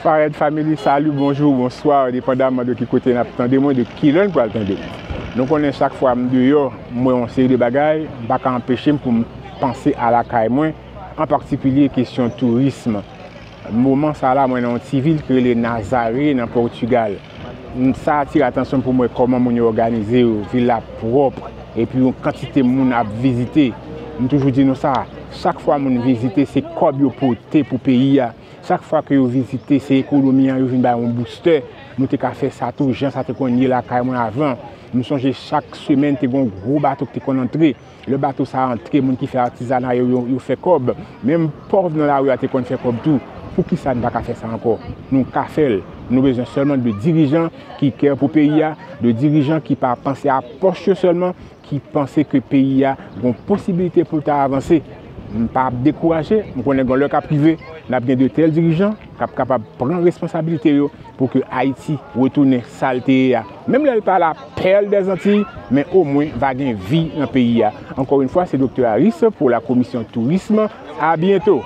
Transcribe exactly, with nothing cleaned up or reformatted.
Fared Family, salut, bonjour, bonsoir, dépendamment de ki kote n ap tande mwen, de ki lè n pral tande m. Nou konnen chak fwa m deyò, m wè yon seri de bagay, m pa ka anpeche m pou m panse a lakay mwen, an patikilye kesyon tourism. Moman sa la, mwen nan yon ti vil ki rele Nazare, nan Pòtigal. Sa atire atansyon pou mwen kòman moun yo òganize yo, vil la pwòp, epi yon kantite moun ap vizite. M toujou di nou sa, chak fwa moun vizite, se kòb yo pote pou peyi a. Chak fwa ke yo vizite, se ekonomi an yo vin bay yon booster. Nou te ka fè sa tou, jan sa te konn ye lakay mwen avan. M sonje chak semèn te gen yon gwo bato ki te konn antre. Lè bato sa a antre, moun ki fè atizana yo, yo, yo fè kòb. Menm pòv nan lari a te konn fè kòb tou. Poukisa n pa ka fè sa ankò? Nou ka fè l. Nou bezwen sèlman de dirijan ki kè pou peyi a, de dirijan ki pa panse a pòch yo sèlman, ki panse ke peyi a gon posibilite pou l ta avanse. M pa ap dekouraje, m konnen gon lè k ap rive, n ap gen de tèl dirijan k ap kapab pran responsabilite yo pou ke Ayiti retounen sa l te ye a. Menm lè l pa la pèl dè Zantiy, men omwen va gen vi nan peyi a. Ankò yon fwa, se Doktè Harris pou la komisyon tourism. A byento!